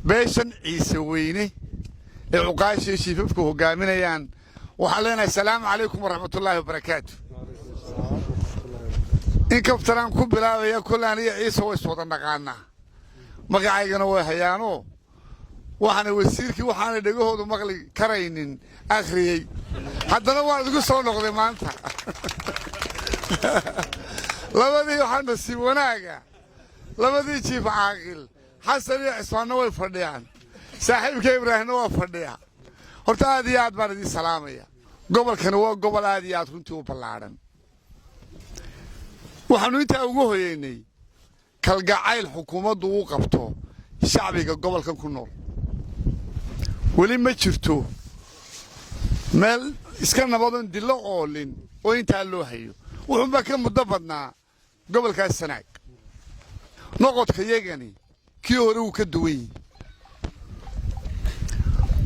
Beeshan Ciise Weyne ee cuqaasha iyo chiefafka hogaaminayaan, waxaan leenahay: asalaamu calaykum waraxmatullaahi wabarakaatu. In kaftanaan ku bilaabaya. Kolle aniga Ciise way iswada naqaanaa, magacaygana way hayaanoo waxaana wasiirkii waxaanay dhegahoodu maqli karaynin akhriyey. Haddana waan idigu soo noqday maanta. Labadii waxaa nasiib wanaaga, labadii chief caaqil, Xasan iyo Cismaanna, way fadhiyaan, saaxiibka Ibraahimna waa fadhiya. Horta aad iyo aad baan idiin salaamaya. Gobolkani waa gobol aad iyo aad runtii u ballaadhan. Waxaannu intaa ugu hoyeynay kalgacayl xukuumaddu u qabto shacbiga gobolkan ku nool. Weli ma jirto meel iska nabadoon dillo oolin oo intaa loo hayo. Wuxuunbaa ka muddo badnaa gobolkaas Sanaag. Noqodka yagani kii hore wuu ka duwan yihi.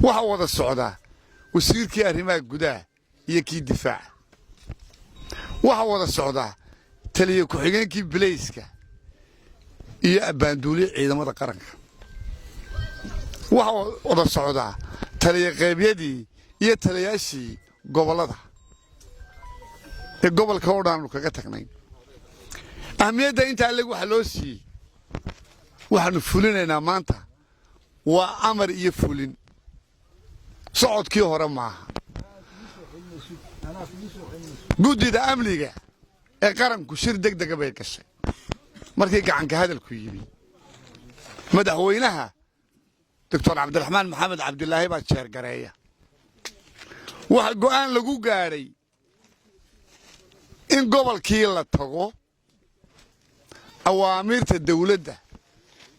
Waxaa wada socdaa wasiirkii arrimaha gudaha iyo kii difaaca. Waxaa wada socdaa taliye ku-xigeenkii bilayska iyo abbaanduuliye ciidamada qaranka. Waxaa wada socdaa taliye qeybyadii iyo taliyaashii gobollada ee gobolka oo dhan aanu kaga tagnay. Ahmiyadda intaa leg waxa loo siiyey, waxaannu fulinaynaa maanta waa amar iyo fulin, socodkii hore maaha. Guddida amniga ee qaranku shir deg dega bay gashay markii gacanka hadalku yimi. Madaxweynaha, Doctor Cabdiraxmaan Maxamed Cabdilaahi, baa chairgareeya. Waxa go'aan lagu gaadhay in gobolkii la tago, awaamiirta dawladda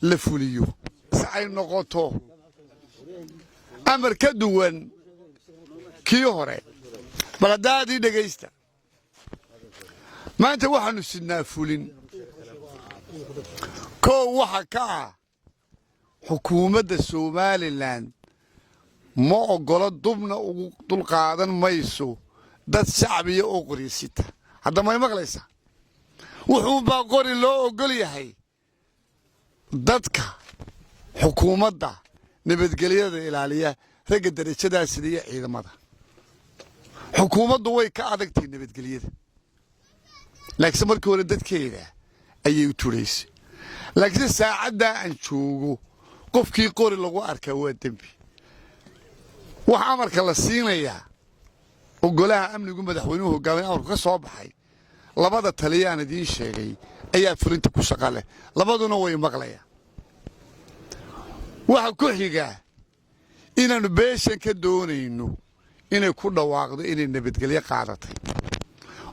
la fuliyo, si ay noqoto amar ka duwan kii hore. Bal haddaadii dhegaysta, maanta waxaannu sidnaa fulin. Koow waxa ka ah, xukuumadda Somaliland ma oggolo, dubna ugu dulqaadan mayso dad shacbiya oo qoryasita. Hadda may maqlaysaa? Wuxuunbaa qori loo oggol yahay dadka xukuumadda nabadgelyada ilaaliya, ragga darajadaa sida iyo ciidamada. Xukuumaddu way ka adagtahay nabadgelyada, laakiinse markii hore dadkeeda ayay u tudhaysay. Laakiinse saacaddaa aan joogo, qofkii qori lagu arkaa waa dembi. Waxa amarka la siinayaa oo golaha amnigu madaxweynuhu hogaamay amarku ka soo baxay, labada taliyaan idiin sheegay ayaa fulinta ku shaqa leh. Labaduna way maqlayaan. Waxa ku xiga inaannu beeshan ka doonayno inay ku dhawaaqdo inay nabadgelyo qaadatay,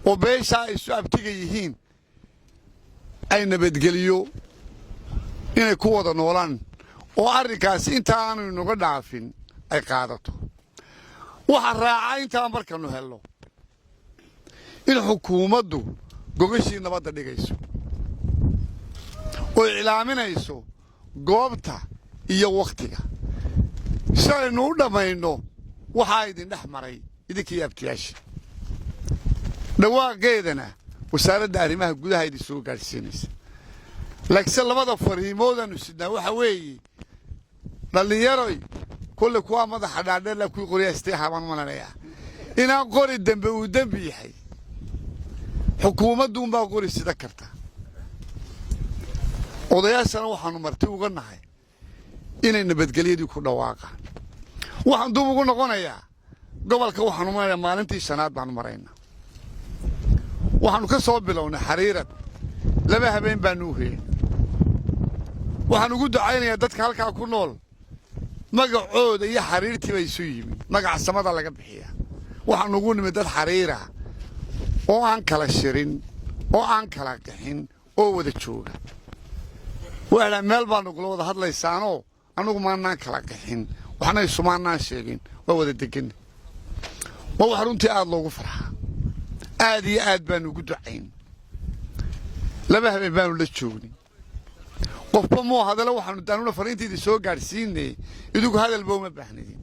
oo beeshaa ay isu abtiga yihiin ay nabadgeliyo inay ku wada noolaan, oo arrinkaasi inta aanu inaga dhaafin ay qaadato. Waxa raaca intaa markanu helno in xukuumaddu gogashii nabadda dhigayso oo iclaaminayso goobta iyo wakhtiga, si aynu u dhammayno waxaa idin dhex maray idinkiiyo abtiyaasha. Dhawaaqeedana wasaaradda arrimaha gudaha idin soo gaadhsiinaysa. Laakiinse labada fariimoodaannu sidnaa waxa weeye: dhallinyaroy, kolle kuwaa madaxa dhaadheerla, kuwii qoryaastay habaan malanayaa inaan qori dembe uu dembi yahay. Xukuumadduunbaa qori sida karta. Odayaashana waxaannu marti uga nahay inay nabadgelyadii ku dhawaaqaan. Waxaan dub ugu noqonayaa gobolka. Waxaanu maraynaa maalintii shanaad baanu maraynaa. Waxaannu ka soo bilownay Xariirad, 2 habeen baanu u heen. Waxaan ugu ducaynayaa dadka halkaa ku nool. Magacooda iyo xariirtii bay isu yimid. Magaca samada laga bixiyaa. Waxaan ugu nimid dad xariira oo aan kala shirin oo aan kala qixin oo wada jooga. Waxaa meel baanu kula wada hadlaysaanoo annagu maanaan kala qixin, waxna isumaanaan sheegin, waa wada degan. Waa wax runtii aad loogu farxaa. Aad iyo aad baanu ugu ducayn. 2 habeen baanu la joognay, qofba muu hadale. Waxaanu anuna fariintiidii soo gaadhsiinay, idinku hadalba uma baahnidin.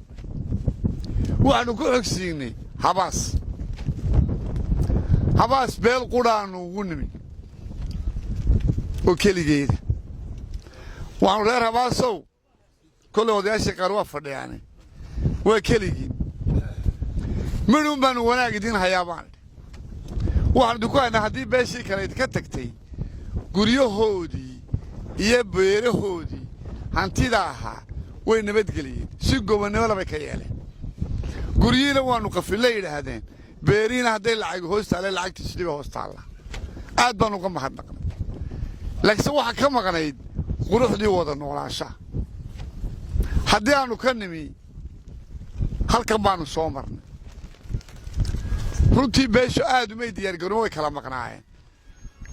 Waxaanu ku xogsiinay Habaas. Habaas beel qudhaanu ugu nimid oo keligeeda. Waxaanu reer Habaasow Kolley odayaashii qaar waa fadhiyaane, waa keligiin. Midhuun baanu wanaag idiin hayaa baan idhi. Waxaanu idinku haynaa haddii beeshii kale idinka tagtay guryahoodii iyo beerahoodii hantida ahaa, way nabadgeliyeen, si gobonnimo labay ka yeeleen. Guryihiina waannu qafille yidhaahdeen, beerihiina hadday lacag hoos taalle, lacagtii sidii bay hoos taalla. Aad baanu uga mahadnaqnay, laakiinse waxaa ka maqnayd quruxdii wada noolaanshaha. Haddii aannu ka nimi halkan baannu soo marnay. Runtii beeshu aad umay diyaargaroon, way kala maqnaayeen,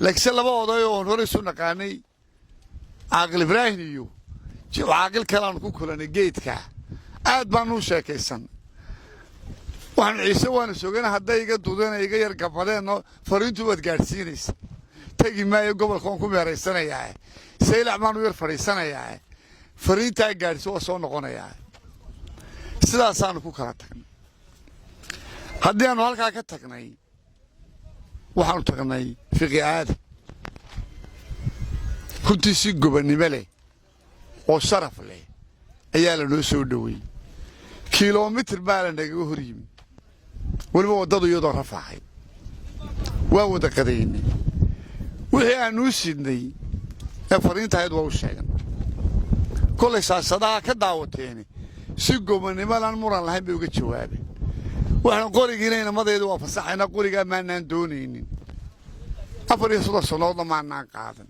laakiinse laba oday oo hore isu naqaanay, Caaqil Ibraahim iyo caaqil kaleaanu ku kulanay geedkaa, aad baanu u sheekaysan. Waxaanu Ciise waanu sogana hadday iga dudeen, iga yar gabadeenno, fariintu waad gaadhsiinaysa. Tegi maayo gobolka, waan ku meeraysanayaa, Saylac baanu yar fadhiisanayaa, fariintaa gaadhsi, waa soo noqonayaa. Sidaasaanu ku kala tagnay. Haddii aanu halkaa ka tagnay, waxaanu tagnay Fiqi Aadan. Runtii si gobonnimo leh oo sharaf leh ayaa la noo soo dhoweeyey. Kilomitir baa la nagaga hor yimi, weliba waddadu iyadoo rafaaxay. Waan wada qadaynay. Wixii aanuu sidnay ee fariintahayd waa u sheegan. Kollay saasadaha ka daawateeni, si gobonnimadan muran lahayn bay uga jawaabeen. Waxaan qorigiina inamadeedu waa fasaxaynaa, qorigaa maanaan doonaynin, 34 sannoodna maanaan qaadan.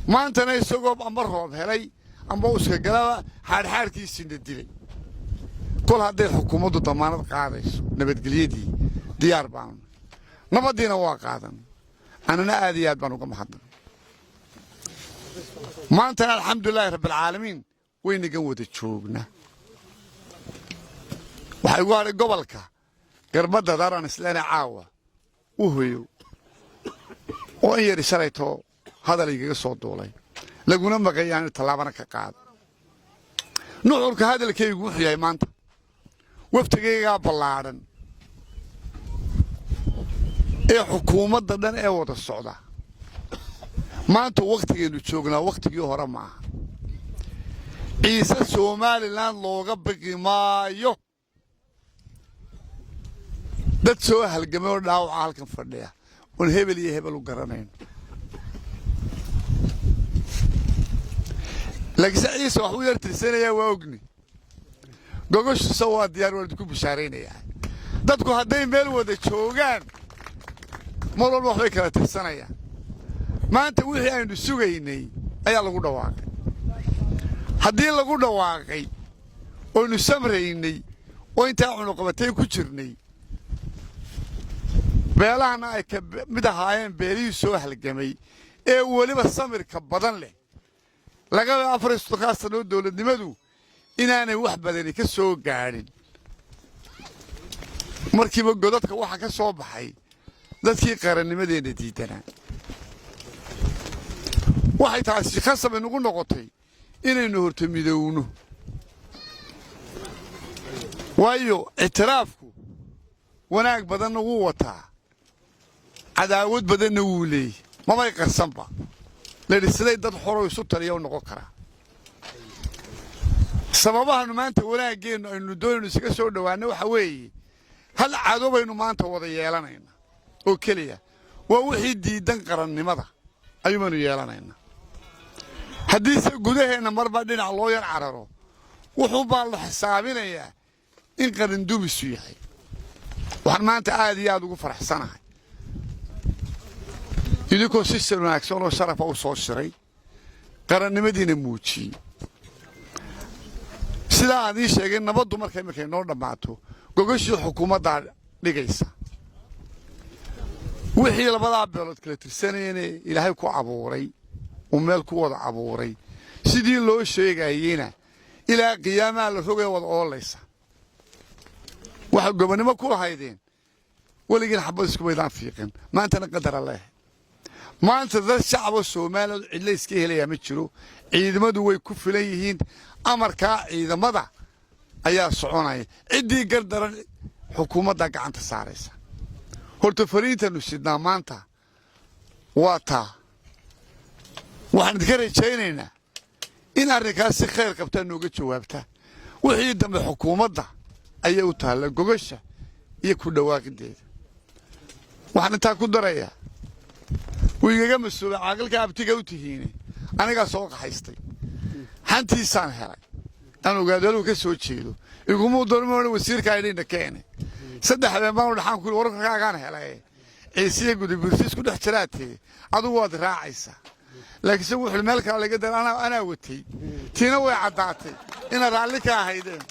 Maantana isagoo amba roob helay amba uskagalaba xaadxaadhkiisiina dilay. Kol hadday xukuumaddu damaanad qaadayso nabadgelyadii, diyaar baanu. Nabaddiina waa qaadan, annana aad iyo aad baan uga mahadnaq. Maantana alxamdulilaahi rabbialcaalamiin, waynagan wada joognaa. Waxaa igu hadhay gobolka Garbadda Daraan isleena caawa u hoyo oo in yari shalayto hadal igaga soo duulay, laguna maqayaan tallaabana ka qaado. Nuxurka hadalkaygu wuxuu yahay, maanta waftigaygaa ballaadhan ee xukuumadda dhan ee wada socda, maanta wakhtigaynu joognaa wakhtigii hore ma aha. Ciise Somaliland looga biqi maayo. Dad soo halgamay oo dhaawaca halkan fadhiya oon hebel iyo hebel u garanayno, laakiinse Ciise wax u yar tirsanayaa waa ogni. Gogoshiisa waa diyaar, waan idinku bishaaraynayaa. Dadku hadday meel wada joogaan, mar walba waxbay kala tirsanayaan. Maanta wixii aynu sugaynay ayaa lagu dhawaaqay. Haddii lagu dhawaaqay oynu samraynay oo intaa cunuqabatay ku jirnay, beelahana ay ka mid ahaayeen beelihii soo halgamay ee weliba samirka badan leh, lagaba 34-kaa sannoo dawladnimadu inaanay wax badani ka soo gaadhin. Markiiba godadka waxa ka soo baxay dadkii qarannimadeenna diidanaa. Waxay taasi khasab inugu noqotay inaynu horta midowno, waayo ictiraafku wanaag badanna wuu wataa, cadaawad badanna wuu leeyay. Mabay qarsanba layidhi siday dad xoroo isu taliya u noqon karaa. Sababahanu maanta wanaaggeennu aynu doonaynu isaga soo dhowaanno waxa weeye, hal cado baynu maanta wada yeelanaynaa oo keliya, waa wixii diidan qarannimada ayuu baynu yeelanaynaa. Haddiise gudaheenna marba dhinac loo yar cararo, wuxuu baa la xisaabinayaa in qarandumisu yahay. Waxaan maanta aad iyo aad ugu faraxsanahay idinkoo si wanaagsan oo sharafa u soo shiray, qarannimadiina muujiyey. Sidaa aan ii sheegay, nabaddu markay markay noo dhammaato, gogoshii xukuumaddaa dhigaysa. Wixii labadaa beelood kala tirsanayene Ilaahay ku abuuray, uu meel ku wada abuuray, sidii loo sheegayeyna ilaa qiyaamaha la rogaya wada oolaysa. Waxaa gobonnimo ku lahaydeen weligiin xabad iskumaydaan fiiqin. Maantana qadara leehay, maanta dad shacaba Soomaaliya cidla iska helayaa ma jiro. Ciidamadu way ku filan yihiin. Amarkaa ciidamada ayaa soconaya. Ciddii gardaran xukuumaddaa gacanta saaraysa. Horta fariintanu sidnaa maanta waa taa. Waxaan idinka rajaynaynaa In arrinkaas si khayr qabtaa nooga jawaabta. Wixii dambe xukuumadda ayay u taalla gogasha iyo ku dhawaaqideeda. Waxaan intaa ku darayaa, wuu igaga masuubay caaqilka abtiga u tihiine, anigaa soo qaxaystay, xantiisaan helay aan ogaado ka soo jeedo. Igumuu doormoona wasiirka idhinna keene. 3 habeen baanu dhaxaan ku wararkaagaan helay. Ciisiya Gudabuursi isku dhex jiraatee, adigu waad raacaysaa, laakiin se wuxuu meel kale laga dara anaa watay. Tiina way caddaatay inaad raalli ka ahaydeen.